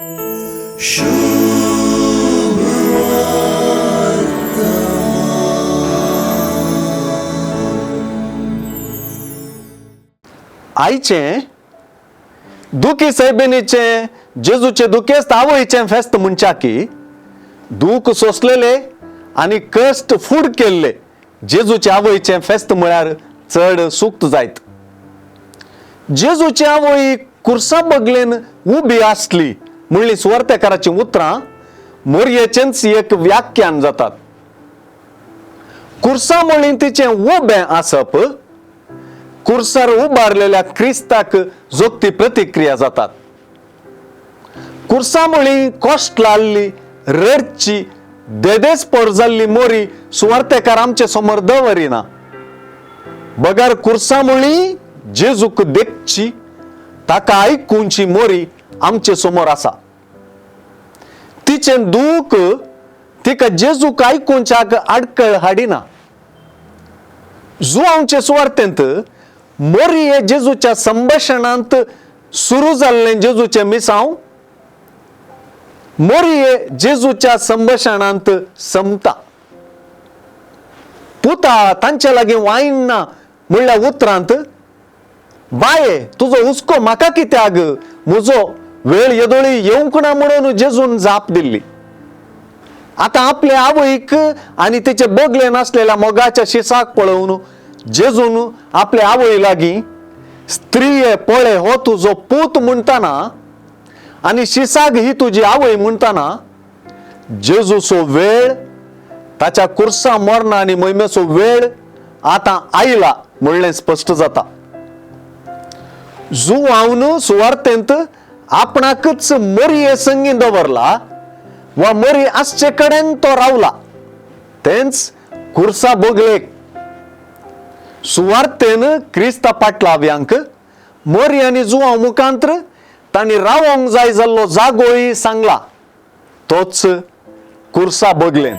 आयचें दुखी सायबिणीचें जेजूचें दुखेस्त आवयचें फेस्त म्हणच्या की दूख सोंसलेले आनी कश्ट फूड केल्ले जेजूचे आवयचें फेस्त म्हळ्यार चड सुक्त जायत. जेजूची आवय कुर्सा बगलेन उबी आसली म्हणली सुवार्तेकाराचीं उतरां मोरयेचेंच एक व्याख्यान जातात. कुर्सा म्हळी तिचें उबें आसप कुर्सार उबारलेल्या क्रिस्ताक जोगती प्रतिक्रिया जातात. कुर्सा म्हळी कश्ट लाल्ली रडची देदेस्पोर जाल्ली मोरी सुवार्तेकार आमचे समोर दवरिना, बगर कुर्सा मुळी जेजूक देखची ताका आयकुची मोरी आमचे समोर आसा. तिचें दूख तिका जेजूक आयकुच्याक आडकळ हाडिना. जुवांचे सुवार्तेंत मोरी हे जेजूच्या संभाशणांत सुरू जाल्लें जेजूचें मिसांव मोरी जेजूच्या संभाशणांत संपता. पुता तांचे लागीं वायन ना म्हणल्या उतरांत बाये तुजो हुस्को म्हाका कित्याक, म्हजो वेळ येदोळी येवंक ना म्हणून जेजून जाप दिल्ली. आतां आपले आवयक आनी तिचे बगले नासलेल्या मोगाच्या शिसाक पळोवन जेजून आपले आवय लागीं स्त्रीये पळय हो तुजो पूत म्हणटाना आनी शिसाग ही तुजी आवय म्हणटाना जेजूचो वेळ ताच्या कुर्सा मरणा आनी मोहिमेचो वेळ आतां आयला म्हणलें स्पश्ट जाता. जुवावन सुवार्तेंत आपणाकच मरये संगी दवरला वा मरी आसचे कडेन तो रावला, तेंच कुर्सा बगलेक. सुवार्तेन क्रिस्ता पाटलाव्यांक मरी आनी जुवांव मुखांत्र तांणी रावोंक जाय जाल्लो जागोय सांगला, तोच कुर्सा बगलेन.